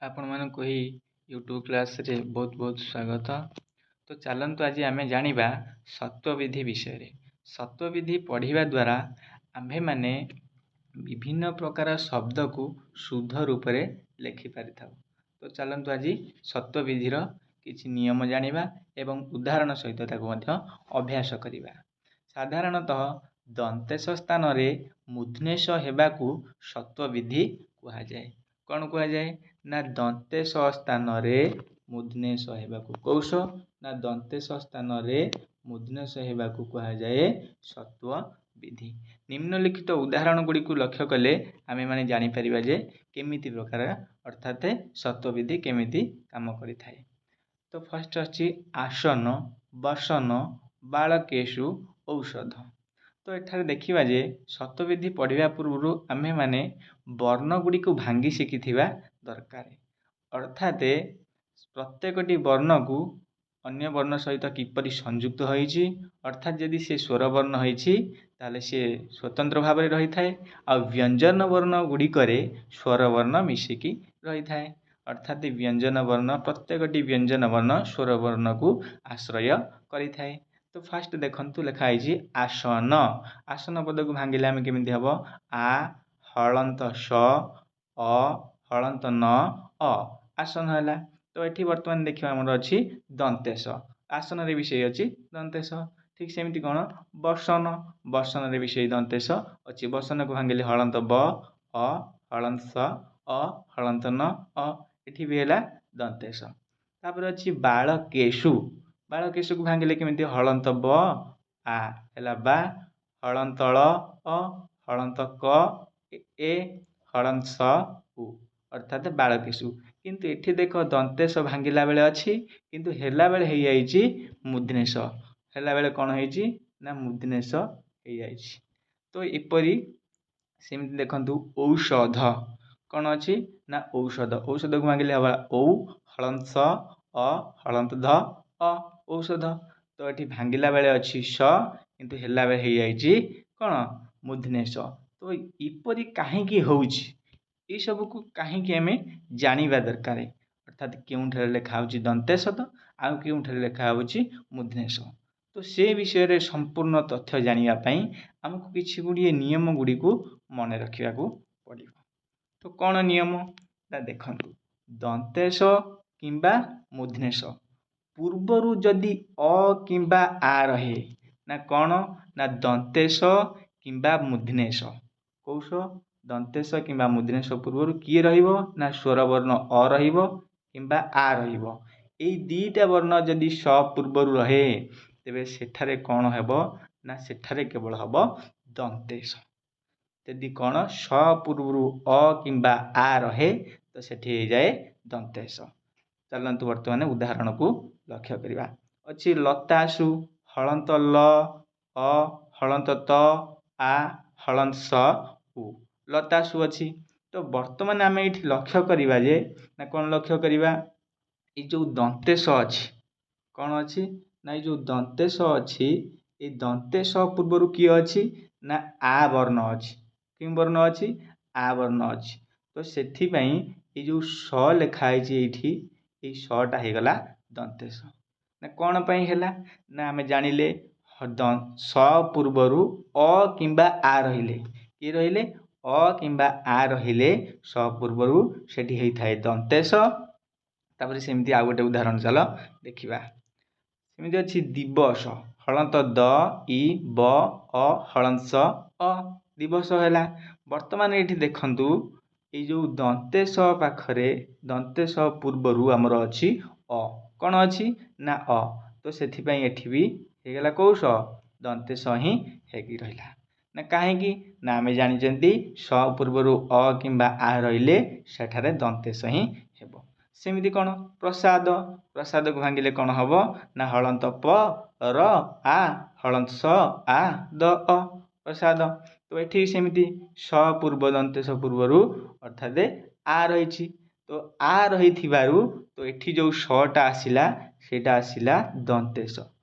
ଆପଣମାନଙ୍କୁ ଏହି ୟୁଟ୍ୟୁବ୍ କ୍ଲାସ୍ରେ ବହୁତ ବହୁତ ସ୍ୱାଗତ। ତ ଚାଲନ୍ତୁ, ଆଜି ଆମେ ଜାଣିବା ଷତ୍ୱବିଧି ବିଷୟରେ। ଷତ୍ୱବିଧି ପଢ଼ିବା ଦ୍ୱାରା ଆମ୍ଭେମାନେ ବିଭିନ୍ନ ପ୍ରକାର ଶବ୍ଦକୁ ଶୁଦ୍ଧ ରୂପରେ ଲେଖିପାରିଥାଉ। ତ ଚାଲନ୍ତୁ, ଆଜି ଷତ୍ୱବିଧିର କିଛି ନିୟମ ଜାଣିବା ଏବଂ ଉଦାହରଣ ସହିତ ତାକୁ ମଧ୍ୟ ଅଭ୍ୟାସ କରିବା। ସାଧାରଣତଃ ଦନ୍ତେଶ ସ୍ଥାନରେ ମୂର୍ଦ୍ଧନ୍ୟ ହେବାକୁ ଷତ୍ୱବିଧି କୁହାଯାଏ। କ'ଣ କୁହାଯାଏ ନା ଦନ୍ତେଶ ସ୍ଥାନରେ ମୂର୍ଦ୍ଧନ୍ୟ ହେବାକୁ କୌଶ ନା ଦନ୍ତେଶ ସ୍ଥାନରେ ମୂର୍ଦ୍ଧନ୍ୟ ହେବାକୁ କୁହାଯାଏ ଷତ୍ୱବିଧି। ନିମ୍ନଲିଖିତ ଉଦାହରଣ ଗୁଡ଼ିକୁ ଲକ୍ଷ୍ୟ କଲେ ଆମେମାନେ ଜାଣିପାରିବା ଯେ କେମିତି ପ୍ରକାର, ଅର୍ଥାତ୍ ଷତ୍ୱବିଧି କେମିତି କାମ କରିଥାଏ। ତ ଫାର୍ଷ୍ଟ ଅଛି ଆସନ, ବସନ, ବାଳକେଶୁ, ଔଷଧ। ତ ଏଠାରେ ଦେଖିବା ଯେ ଷତ୍ୱବିଧି ପଢ଼ିବା ପୂର୍ବରୁ ଆମ୍ଭେମାନେ ବର୍ଣ୍ଣ ଗୁଡ଼ିକୁ ଭାଙ୍ଗି ଶିଖିଥିବା ଦରକାର, ଅର୍ଥାତ୍ ପ୍ରତ୍ୟେକଟି ବର୍ଣ୍ଣକୁ ଅନ୍ୟ ବର୍ଣ୍ଣ ସହିତ କିପରି ସଂଯୁକ୍ତ ହୋଇଛି। ଅର୍ଥାତ୍ ଯଦି ସେ ସ୍ୱରବର୍ଣ୍ଣ ହୋଇଛି, ତାହେଲେ ସିଏ ସ୍ୱତନ୍ତ୍ର ଭାବରେ ରହିଥାଏ, ଆଉ ବ୍ୟଞ୍ଜନ ବର୍ଣ୍ଣ ଗୁଡ଼ିକରେ ସ୍ୱରବର୍ଣ୍ଣ ମିଶିକି ରହିଥାଏ। ଅର୍ଥାତ୍ ବ୍ୟଞ୍ଜନ ବର୍ଣ୍ଣ, ପ୍ରତ୍ୟେକଟି ବ୍ୟଞ୍ଜନ ବର୍ଣ୍ଣ ସ୍ୱରବର୍ଣ୍ଣକୁ ଆଶ୍ରୟ କରିଥାଏ। ତ ଫାଷ୍ଟ ଦେଖନ୍ତୁ, ଲେଖା ହେଇଛି ଆସନ। ଆସନ ପଦକୁ ଭାଙ୍ଗିଲେ ଆମେ କେମିତି ହେବ? ଆ ହଳନ୍ତ ସ, ଅ ହଳନ୍ତ ନ, ଅ, ଆସନ ହେଲା। ତ ଏଠି ବର୍ତ୍ତମାନ ଦେଖିବା, ଆମର ଅଛି ଦନ୍ତେଶ, ଆସନରେ ବି ସେଇ ଅଛି ଦନ୍ତେଶ। ଠିକ୍ ସେମିତି କ'ଣ? ବସନ, ବସନରେ ବି ସେଇ ଦନ୍ତେଶ ଅଛି। ବସନକୁ ଭାଙ୍ଗିଲେ ହଳନ୍ତ ବ, ଅ ହଳନ୍ତ ସ, ଅ ହଳନ୍ତ ନ, ଅ, ଏଠି ବି ହେଲା ଦନ୍ତେଶ। ତାପରେ ଅଛି ବାଳକେଶୁ। ବାଳକେଶୁକୁ ଭାଙ୍ଗିଲେ କେମିତି? ହଳନ୍ତ ବ, ଆ ହେଲା ବା, ହଳନ୍ତ ଳ, ଅ, ହଳନ୍ତ କ, ଏ, ହଳନ୍ତ ସ, ଉ, ଅର୍ଥାତ୍ ବାଳକେଶୁ। କିନ୍ତୁ ଏଠି ଦେଖ, ଦନ୍ତେଶ ଭାଙ୍ଗିଲା ବେଳେ ଅଛି, କିନ୍ତୁ ହେଲା ବେଳେ ହେଇଯାଇଛି ମୂର୍ଦ୍ଧନ୍ୟ। ହେଲା ବେଳେ କ'ଣ ହେଇଛି ନା ମୂର୍ଦ୍ଧନ୍ୟ ହେଇଯାଇଛି। ତ ଏପରି ସେମିତି ଦେଖନ୍ତୁ, ଔଷଧ କ'ଣ ଅଛି ନା ଔଷଧ। ଔଷଧକୁ ଭାଙ୍ଗିଲେ ହେବ ଔ ହଳନ୍ତ ସ, ଅ ହଳନ୍ତ ଧ, ଅ, ଔଷଧ। ତ ଏଠି ଭାଙ୍ଗିଲା ବେଳେ ଅଛି ସ, କିନ୍ତୁ ହେଲା ବେଳେ ହେଇଯାଇଛି କ'ଣ? ମୂର୍ଦ୍ଧନ୍ୟ। ତ ଏପରି କାହିଁକି ହେଉଛି? ଏସବୁକୁ କାହିଁକି ଆମେ ଜାଣିବା ଦରକାର? ଅର୍ଥାତ୍ କେଉଁଠାରେ ଲେଖା ହେଉଛି ଦନ୍ତେଶ ତ ଆଉ କେଉଁଠାରେ ଲେଖା ହେଉଛି ମୂର୍ଦ୍ଧନ୍ୟ, ତ ସେ ବିଷୟରେ ସମ୍ପୂର୍ଣ୍ଣ ତଥ୍ୟ ଜାଣିବା ପାଇଁ ଆମକୁ କିଛି ଗୁଡ଼ିଏ ନିୟମ ଗୁଡ଼ିକୁ ମନେ ରଖିବାକୁ ପଡ଼ିବ। ତ କ'ଣ ନିୟମ ନା ଦେଖନ୍ତୁ, ଦନ୍ତେଶ କିମ୍ବା ମୂର୍ଦ୍ଧନ୍ୟ ପୂର୍ବରୁ ଯଦି ଅ କିମ୍ବା ଆ ରହେ, ନା କ'ଣ ନା ଦନ୍ତେଶ କିମ୍ବା ମୂର୍ଦ୍ଧନ୍ୟ କୌଶ, ଦନ୍ତେଶ କିମ୍ବା ମୂର୍ଦ୍ଧନ୍ୟ ପୂର୍ବରୁ କିଏ ରହିବ ନା ସ୍ୱରବର୍ଣ୍ଣ ଅ ରହିବ କିମ୍ବା ଆ ରହିବ। ଏଇ ଦୁଇଟା ବର୍ଣ୍ଣ ଯଦି ସ ପୂର୍ବରୁ ରହେ, ତେବେ ସେଠାରେ କ'ଣ ହେବ ନା ସେଠାରେ କେବଳ ହେବ ଦନ୍ତେଶ। ଯଦି କ'ଣ ସ ପୂର୍ବରୁ ଅ କିମ୍ବା ଆ ରହେ, ତ ସେଠି ହେଇଯାଏ ଦନ୍ତେଶ। ଚାଲନ୍ତୁ, ବର୍ତ୍ତମାନ ଉଦାହରଣକୁ ଲକ୍ଷ୍ୟ କରିବା। ଅଛି ଲତାସୁ, ହଳନ୍ତ ଲ, ଅ ହଳନ୍ତ ତ, ଆ ହଳନ୍ତ ସ, ଉ, ଲତାସୁ ଅଛି। ତ ବର୍ତ୍ତମାନ ଆମେ ଏଇଠି ଲକ୍ଷ୍ୟ କରିବା ଯେ, ନା କ'ଣ ଲକ୍ଷ୍ୟ କରିବା? ଏଇ ଯେଉଁ ଦନ୍ତେଶ ଅଛି, କ'ଣ ଅଛି ନା ଏଇ ଯେଉଁ ଦନ୍ତେଶ ଅଛି, ଏଇ ଦନ୍ତେଶ ପୂର୍ବରୁ କିଏ ଅଛି ନା ଆ ବର୍ଣ୍ଣ ଅଛି। କେଉଁ ବର୍ଣ୍ଣ ଅଛି? ଆ ବର୍ଣ୍ଣ ଅଛି। ତ ସେଥିପାଇଁ ଏଇ ଯେଉଁ ସ ଲେଖା ହେଇଛି ଏଇଠି, ଏଇ ସଟା ହେଇଗଲା ଦନ୍ତେଶ। ନା କ'ଣ ପାଇଁ ହେଲା ନା ଆମେ ଜାଣିଲେ ସ ପୂର୍ବରୁ ଅ କିମ୍ବା ଆ ରହିଲେ, କିଏ ରହିଲେ? ଅ କିମ୍ବା ଆ ରହିଲେ ସ ପୂର୍ବରୁ, ସେଠି ହେଇଥାଏ ଦନ୍ତେଶ। ତାପରେ ସେମିତି ଆଉ ଗୋଟେ ଉଦାହରଣ ଚାଲ ଦେଖିବା। ସେମିତି ଅଛି ଦିବସ, ହଳନ୍ତ ଦ, ଇ, ବ, ଅ ହଳନ୍ତ ସ, ଅ, ଦିବସ ହେଲା। ବର୍ତ୍ତମାନ ଏଇଠି ଦେଖନ୍ତୁ, ଏଇ ଯେଉଁ ଦନ୍ତେଶ ପାଖରେ, ଦନ୍ତେଶ ପୂର୍ବରୁ ଆମର ଅଛି ଅ। କ'ଣ ଅଛି ନା ଅ। ତ ସେଥିପାଇଁ ଏଠି ବି ହେଇଗଲା କୋଉ ସ? ଦନ୍ତେଶ ହିଁ ହେଇକି ରହିଲା। ନା କାହିଁକି ନା ଆମେ ଜାଣିଛନ୍ତି ସ ପୂର୍ବରୁ ଅ କିମ୍ବା ଆ ରହିଲେ ସେଠାରେ ଦନ୍ତେଶ ହିଁ ହେବ। ସେମିତି କ'ଣ? ପ୍ରସାଦ। ପ୍ରସାଦକୁ ଭାଙ୍ଗିଲେ କ'ଣ ହେବ ନା ହଳନ୍ତ ପ, ର, ଆ ହଳନ୍ତ ସ, ଆ, ଦ, ଅ, ପ୍ରସାଦ। ତ ଏଠି ସେମିତି ସ ପୂର୍ବ, ଦନ୍ତେଶ ପୂର୍ବରୁ ଅର୍ଥାତ୍ ଆ ରହିଛି। ତ ଆ ରହିଥିବାରୁ ତ ଏଠି ଯେଉଁ ସଟା ଆସିଲା, ସେଇଟା ଆସିଲା ଦନ୍ତେଶ।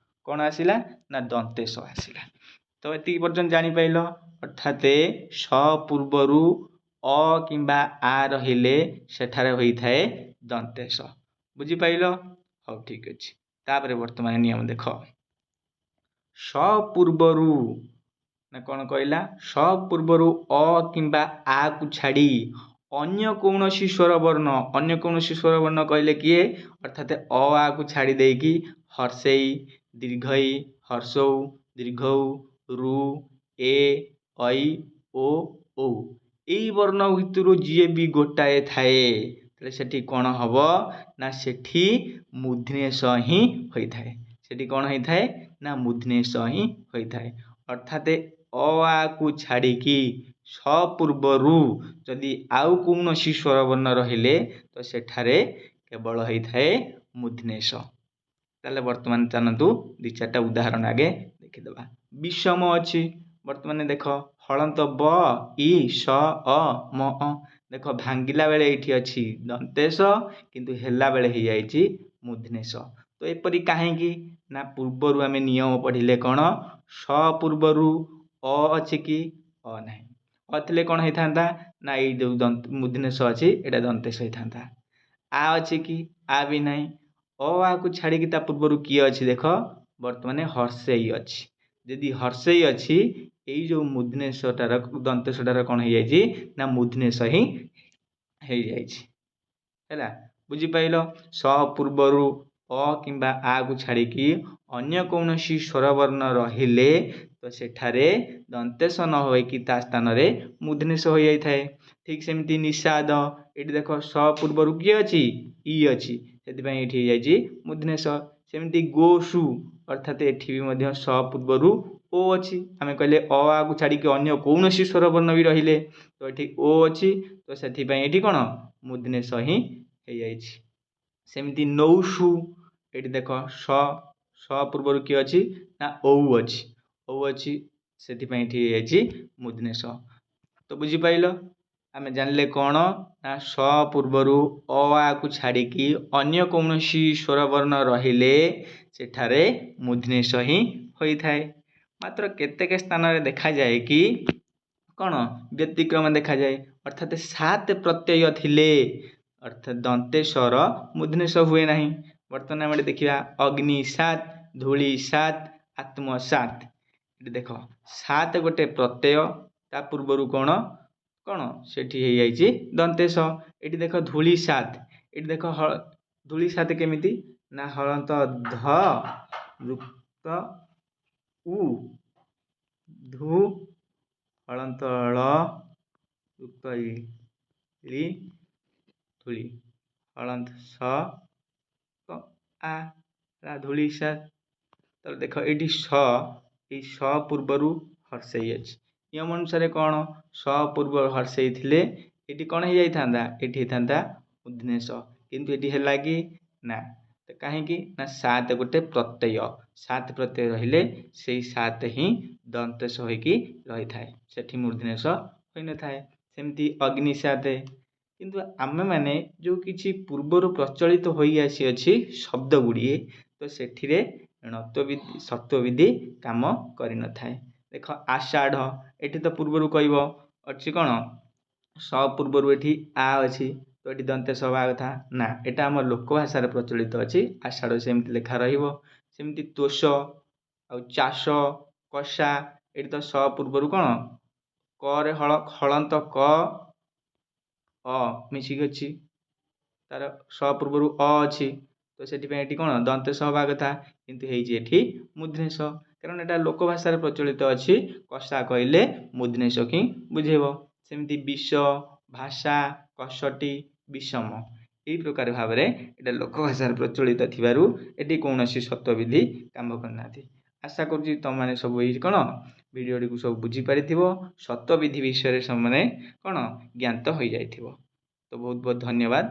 କ'ଣ ଆସିଲା ନା ଦନ୍ତେଶ ଆସିଲା। ତ ଏତିକି ପର୍ଯ୍ୟନ୍ତ ଜାଣିପାରିଲ, ଅର୍ଥାତ୍ ସ ପୂର୍ବରୁ ଅ କିମ୍ବା ଆ ରହିଲେ ସେଠାରେ ହୋଇଥାଏ ଦନ୍ତେଶ। ବୁଝିପାରିଲ? ହଉ, ଠିକ୍ ଅଛି। ତାପରେ ବର୍ତ୍ତମାନ ନିୟମ ଦେଖ। ସ ପୂର୍ବରୁ ନା କ'ଣ କହିଲା? ସ ପୂର୍ବରୁ ଅ କିମ୍ବା ଆକୁ ଛାଡ଼ି ଅନ୍ୟ କୌଣସି ସ୍ୱରବର୍ଣ୍ଣ, ଅନ୍ୟ କୌଣସି ସ୍ୱରବର୍ଣ୍ଣ କହିଲେ କିଏ? ଅର୍ଥାତ୍ ଅ ଆକୁ ଛାଡ଼ି ଦେଇକି ହର୍ଷେଇ, ଦୀର୍ଘଇ, ହର୍ଷଉ, ଦୀର୍ଘଉ, ରୁ, ଏ, ଐ, ଓ, ଔ, ଏଇ ବର୍ଣ୍ଣ ଭିତରୁ ଯିଏ ବି ଗୋଟାଏ ଥାଏ, ତାହେଲେ ସେଠି କ'ଣ ହବ ନା ସେଠି ମୂର୍ଦ୍ଧନ୍ୟ ହିଁ ହୋଇଥାଏ। ସେଠି କ'ଣ ହେଇଥାଏ ନା ମୂର୍ଦ୍ଧନ୍ୟ ହିଁ ହୋଇଥାଏ। ଅର୍ଥାତ୍ ଅ ଆକୁ ଛାଡ଼ିକି ସ ପୂର୍ବରୁ ଯଦି ଆଉ କୌଣସି ସ୍ୱରବର୍ଣ୍ଣ ରହିଲେ, ତ ସେଠାରେ କେବଳ ହେଇଥାଏ ମୂର୍ଦ୍ଧନ୍ୟ। ତାହେଲେ ବର୍ତ୍ତମାନ ଚାଲନ୍ତୁ ଦୁଇ ଚାରିଟା ଉଦାହରଣ ଆଗେ ଦେଖିଦେବା। ବିଷମ ଅଛି। ବର୍ତ୍ତମାନ ଦେଖ, ହଳନ୍ତ ବ, ଇ, ସ, ଅ, ମ, ଅ। ଦେଖ, ଭାଙ୍ଗିଲା ବେଳେ ଏଇଠି ଅଛି ଦନ୍ତେଶ, କିନ୍ତୁ ହେଲା ବେଳେ ହେଇଯାଇଛି ମୂର୍ଦ୍ଧନ୍ୟ। ତ ଏପରି କାହିଁକି? ନା ପୂର୍ବରୁ ଆମେ ନିୟମ ପଢ଼ିଲେ କ'ଣ? ସ ପୂର୍ବରୁ ଅ ଅଛି କି? ଅ ନାହିଁ। ଅ ଥିଲେ କ'ଣ ହେଇଥାନ୍ତା ନା ଏଇ ଯେଉଁ ମୂର୍ଦ୍ଧନ୍ୟ ଅଛି, ଏଇଟା ଦନ୍ତେଶ ହେଇଥାନ୍ତା। ଆ ଅଛି କି? ଆ ବି ନାହିଁ। ଅ ଆକୁ ଛାଡ଼ିକି ତା ପୂର୍ବରୁ କିଏ ଅଛି? ଦେଖ, ବର୍ତ୍ତମାନ ହର୍ଷେଇ ଅଛି। ଯଦି ହର୍ଷେଇ ଅଛି, ଏଇ ଯେଉଁ ମୂର୍ଦ୍ଧନ୍ୟଟାର, ଦନ୍ତେଶଟାର କ'ଣ ହେଇଯାଇଛି ନା ମୂର୍ଦ୍ଧନ୍ୟ ହିଁ ହେଇଯାଇଛି। ହେଲା, ବୁଝିପାରିଲ? ସ ପୂର୍ବରୁ ଅ କିମ୍ବା ଆକୁ ଛାଡ଼ିକି ଅନ୍ୟ କୌଣସି ସ୍ୱରବର୍ଣ୍ଣ ରହିଲେ, ତ ସେଠାରେ ଦନ୍ତେଶ ନ ହୋଇକି ତା ସ୍ଥାନରେ ମୂର୍ଦ୍ଧନ୍ୟ ହୋଇଯାଇଥାଏ। ଠିକ୍ ସେମିତି ନିଷାଦ। ଏଇଠି ଦେଖ, ସ ପୂର୍ବରୁ କିଏ ଅଛି? ଇ ଅଛି, ସେଥିପାଇଁ ଏଇଠି ହେଇଯାଇଛି ମୂର୍ଦ୍ଧନ୍ୟ। ସେମିତି ଗୋସୁ, ଅର୍ଥାତ୍ ଏଠି ବି ମଧ୍ୟ ସ ପୂର୍ବରୁ ଓ ଅଛି। ଆମେ କହିଲେ ଅ ଆକୁ ଛାଡ଼ିକି ଅନ୍ୟ କୌଣସି ସ୍ୱରବର୍ଣ୍ଣ ବି ରହିଲେ, ତ ଏଠି ଓ ଅଛି, ତ ସେଥିପାଇଁ ଏଠି କ'ଣ ମୂର୍ଦ୍ଧନ୍ୟ ହିଁ ହେଇଯାଇଛି। ସେମିତି ନୌସୁ। ଏଠି ଦେଖ, ସ ପୂର୍ବରୁ କିଏ ଅଛି ନା ଔ ଅଛି। ଔ ଅଛି, ସେଥିପାଇଁ ଏଠି ହେଇଯାଇଛି ମୂର୍ଦ୍ଧନ୍ୟ। ତ ବୁଝିପାରିଲ? ଆମେ ଜାଣିଲେ କ'ଣ ନା ସ ପୂର୍ବରୁ ଅ ଆକୁ ଛାଡ଼ିକି ଅନ୍ୟ କୌଣସି ସ୍ୱରବର୍ଣ୍ଣ ରହିଲେ ସେଠାରେ ମୂର୍ଦ୍ଧନ୍ୟ ହିଁ ହୋଇଥାଏ। ମାତ୍ର କେତେକ ସ୍ଥାନରେ ଦେଖାଯାଏ କି କ'ଣ ବ୍ୟତିକ୍ରମ ଦେଖାଯାଏ। ଅର୍ଥାତ୍ ସାତ ପ୍ରତ୍ୟୟ ଥିଲେ, ଅର୍ଥାତ୍ ଦନ୍ତେଶ୍ୱର ମୂର୍ଦ୍ଧନ୍ୟ ହୁଏ ନାହିଁ। ବର୍ତ୍ତମାନ ଆମେ ଏଠି ଦେଖିବା ଅଗ୍ନି ସାତ, ଧୂଳି ସାତ, ଆତ୍ମସାତ। ଏଠି ଦେଖ, ସାତ ଗୋଟେ ପ୍ରତ୍ୟୟ, ତା ପୂର୍ବରୁ କ'ଣ ସେଠି ହେଇଯାଇଛି ଦନ୍ତେଶ। ଏଠି ଦେଖ, ଧୂଳି ସାତ। ଏଠି ଦେଖ, ଧୂଳି ସାତ କେମିତି ନା ହଳନ୍ତ ଧ ଯୁକ୍ତ ଉ ଧୁ, ହଳନ୍ତ ଳ ଯୁକ୍ତ ଳି, ଧୂଳି, ହଳନ୍ତ ସ ଆ, ଧୂଳି ସାତ। ତାହେଲେ ଦେଖ, ଏଇଠି ସ, ଏଇ ସ ପୂର୍ବରୁ ହର୍ଷେଇ ଅଛି। ନିୟମ ଅନୁସାରେ କ'ଣ ସ ପୂର୍ବରୁ ହର୍ଷେଇ ଥିଲେ ଏଠି କ'ଣ ହେଇଯାଇଥାନ୍ତା? ଏଠି ହେଇଥାନ୍ତା ମୂର୍ଦ୍ଧନ୍ୟ। କିନ୍ତୁ ଏଠି ହେଲା କି ନା। ତ କାହିଁକି ନା ସାତ ଗୋଟେ ପ୍ରତ୍ୟୟ। ସାତ ପ୍ରତ୍ୟୟ ରହିଲେ ସେଇ ସାତ ହିଁ ଦନ୍ତେଶ ହୋଇକି ରହିଥାଏ, ସେଠି ମୂର୍ଦ୍ଧନ୍ୟ ହୋଇନଥାଏ। ସେମିତି ଅଗ୍ନି ସାତ। କିନ୍ତୁ ଆମେମାନେ ଯେଉଁ କିଛି ପୂର୍ବରୁ ପ୍ରଚଳିତ ହୋଇ ଆସିଅଛି ଶବ୍ଦ ଗୁଡ଼ିଏ, ତ ସେଥିରେ ଣତ୍ୱବିଧି, ସତ୍ୱବିଧି କାମ କରିନଥାଏ। ଦେଖ, ଆଷାଢ଼। ଏଠି ତ ପୂର୍ବରୁ କହିବ ଅଛି କ'ଣ? ସ ପୂର୍ବରୁ ଏଠି ଆ ଅଛି, ତ ଏଠି ଦନ୍ତେଶ ହେବା କଥା ନା। ଏଇଟା ଆମ ଲୋକ ଭାଷାରେ ପ୍ରଚଳିତ ଅଛି, ଆଷାଢ଼ ସେମିତି ଲେଖା ରହିବ। ସେମିତି ତୋଷ ଆଉ ଚାଷ, କଷା। ଏଠି ତ ସ ପୂର୍ବରୁ କ'ଣ କରେ ହଳ, ହଳନ୍ତ କ ଅ ମିଶିକି ଅଛି, ତାର ସ ପୂର୍ବରୁ ଅ ଅଛି, ତ ସେଥିପାଇଁ ଏଠି କ'ଣ ଦନ୍ତେଶ ହେବା କଥା, କିନ୍ତୁ ହେଇଛି ଏଠି ମୂର୍ଦ୍ଧନ୍ୟ। କାରଣ ଏଇଟା ଲୋକ ଭାଷାରେ ପ୍ରଚଳିତ ଅଛି, କଷା କହିଲେ ମୂର୍ଦ୍ଧନ୍ୟ ହିଁ ବୁଝେଇବ। ସେମିତି ବିଷ, ଭାଷା, କଷଟି, ବିଷମ। ଏହି ପ୍ରକାର ଭାବରେ ଏଇଟା ଲୋକ ଭାଷାରେ ପ୍ରଚଳିତ ଥିବାରୁ ଏଠି କୌଣସି ସତ୍ୱବିଧି କାମ କରିନାହାନ୍ତି। ଆଶା କରୁଛି ତୁମମାନେ ସବୁ ଏଇ କ'ଣ ଭିଡ଼ିଓଟିକୁ ସବୁ ବୁଝିପାରିଥିବ, ସତ୍ୱବିଧି ବିଷୟରେ ସେମାନେ କ'ଣ ଜ୍ଞାତ ହୋଇଯାଇଥିବ। ତ ବହୁତ ବହୁତ ଧନ୍ୟବାଦ।